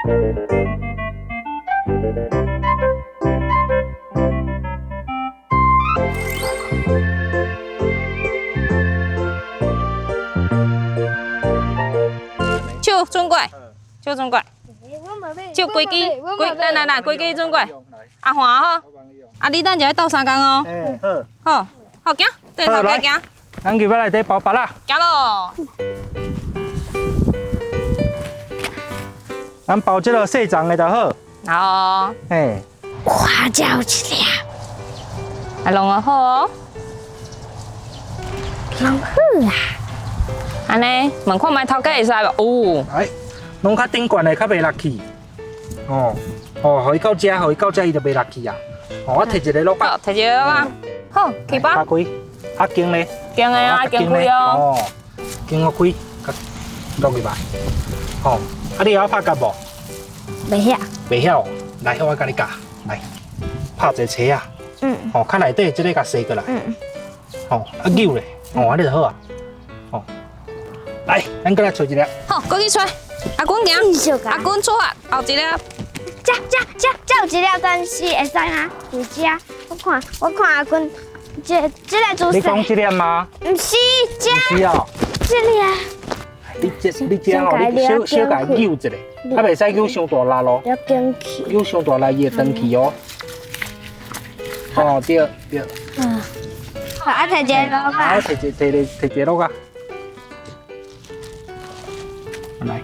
手轉過來，手轉過來，手規支，規來來來，規支轉過來。阿華吼，啊你等陣愛鬥相共哦。欸，好。好，好行，對頭家行。咱入來內底包芭樂。行囉。咱包這个細欉的就好。好。嘿。哇，這有一粒。啊，弄好哦。弄好啊。按呢，問看覓頭家會使無？有。哎，弄較頂懸的較袂落去。哦，哦，予伊到遮，予伊到遮，伊就袂落去啊。哦，我提一个落來。好，提一個落來。好，去吧。打開，啊，緊咧。緊的啊，緊開哦。哦，緊予開，落入來。吼，啊，你會曉拍結無？袂曉。袂曉，來，我共你教。來，拍一個斜仔。吼，較內底這个共踅過來。吼，啊扭咧，哦，按呢就好啊。吼，來，咱閣來揣一粒。好，閣去揣。阿君行，阿君出發，後一粒。這這這這有一粒，但是會使嗎？佇遮，我看，我看阿君，這這个姿勢。你講這粒嗎？毋是，這。毋是哦。這粒。你這你這吼，你小小共扭一下，啊，袂使扭傷大力咯。要緊去。扭傷大力，伊會斷去哦。哦，對對。嗯。好，啊，提一个落啊。啊，提一提個提一个落啊。來，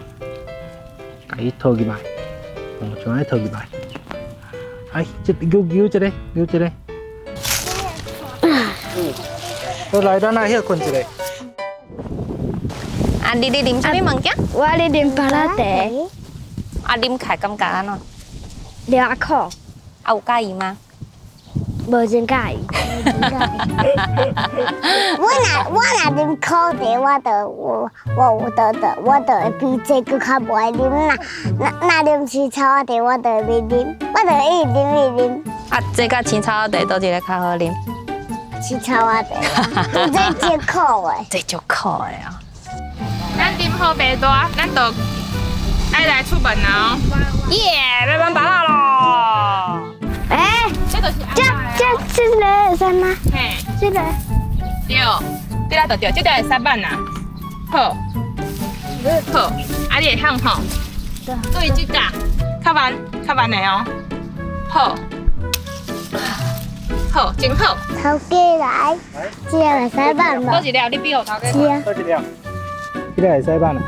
共伊套入來，哦，將伊套入來。哎，這扭扭這个，扭這个。嗯。好，來，咱來歇睏一下。啊，你咧啉啥物物件？我咧啉芭樂茶。啊，啉起來感覺按怎？了啊苦。啊，有佮意嗎？無真佮意。我若啉苦茶，我就我我有得得，我就會比這閣較無愛啉。若若若啉青草仔茶，我就會欲啉，我就會一直啉一直啉。啊，這佮青草仔茶佗一个較好啉？青草仔茶，這真苦的。這足苦的啊！咱啉好袂大，咱就愛來出門啊！耶，欲挽芭樂囉！欸，這就是這這這个會使嗎？嘿，這個。對，這个就對，這個會使挽啊。好，好，啊你會曉吼？對，這個較慢，較慢的哦。好，好，真好。頭家來，這个會使挽無？佗一粒，你比予頭家。是啊。佗一粒，這个會使挽啊。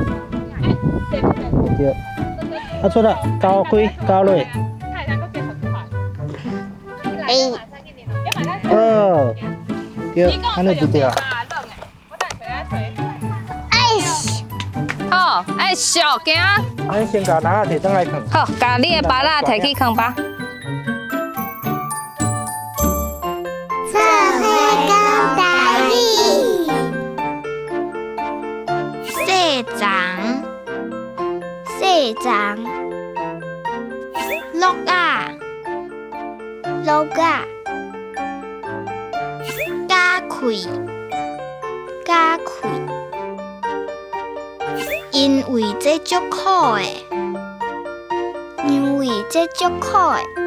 對，啊出來，交開，交落。欸。哦，對，按呢就對啊。哎，好，哎，小行。咱先共籃仔提轉來囥。好，共你的芭樂提去囥吧。做伙講台語。細欉，細欉，落仔，落仔，咬開，咬開，因為這足苦的，因為這足苦的。